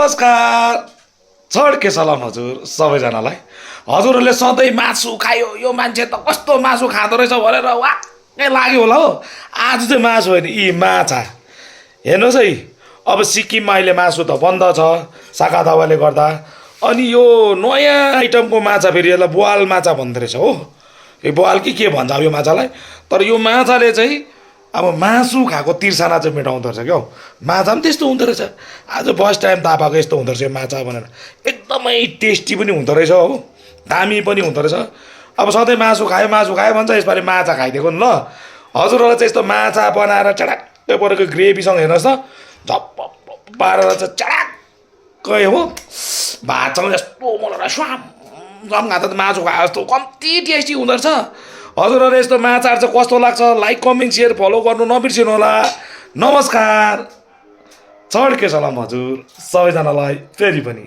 नमस्कार छड्के सलाम हजुर सबैजनालाई। हजुरहरूले सधैँ मासु खायो यो मान्छे त कस्तो मासु खाँदो रहेछ भनेर वाक्कै लाग्यो होला हो। आज चाहिँ मासु होइन यी माछा हेर्नुहोस् है। अब सिक्किममा अहिले मासु त बन्द छ साका दावाले गर्दा। अनि यो नयाँ आइटमको माछा फेरि यसलाई बुवाल माछा भन्दो रहेछ हो। यो बुवाल के भन्छ अब यो माछालाई। तर यो माछाले चाहिँ अब मासु खाएको तिर्सना चाहिँ मेटाउँदो रहेछ क्या हौ। माछा पनि त्यस्तो हुँदो रहेछ। आज फर्स्ट टाइम थाहा पाएको यस्तो हुँदो रहेछ यो माछा भनेर। एकदमै टेस्टी पनि हुँदो रहेछ हो, दामी पनि हुँदो रहेछ। अब सधैँ मासु खायो भन्छ, यसपालि माछा खाइदिएको नि ल। हजुरहरूलाई चाहिँ यस्तो माछा बनाएर चडाक्कै परेको ग्रेभीसँग हेर्नुहोस् त, झप्प पारेर चाहिँ चडाक्कै हो भातसँग यस्तो मलाई स्वाम खाँदा त मासु खाए जस्तो कम्ती टेस्टी हुँदो रहेछ। हजुरहरू यस्तो माछाहरू चाहिँ कस्तो लाग्छ लाइक कमेन्ट सेयर फलो गर्नु नबिर्सिनु होला। नमस्कार छड्के सलाम हजुर सबैजनालाई फेरि पनि।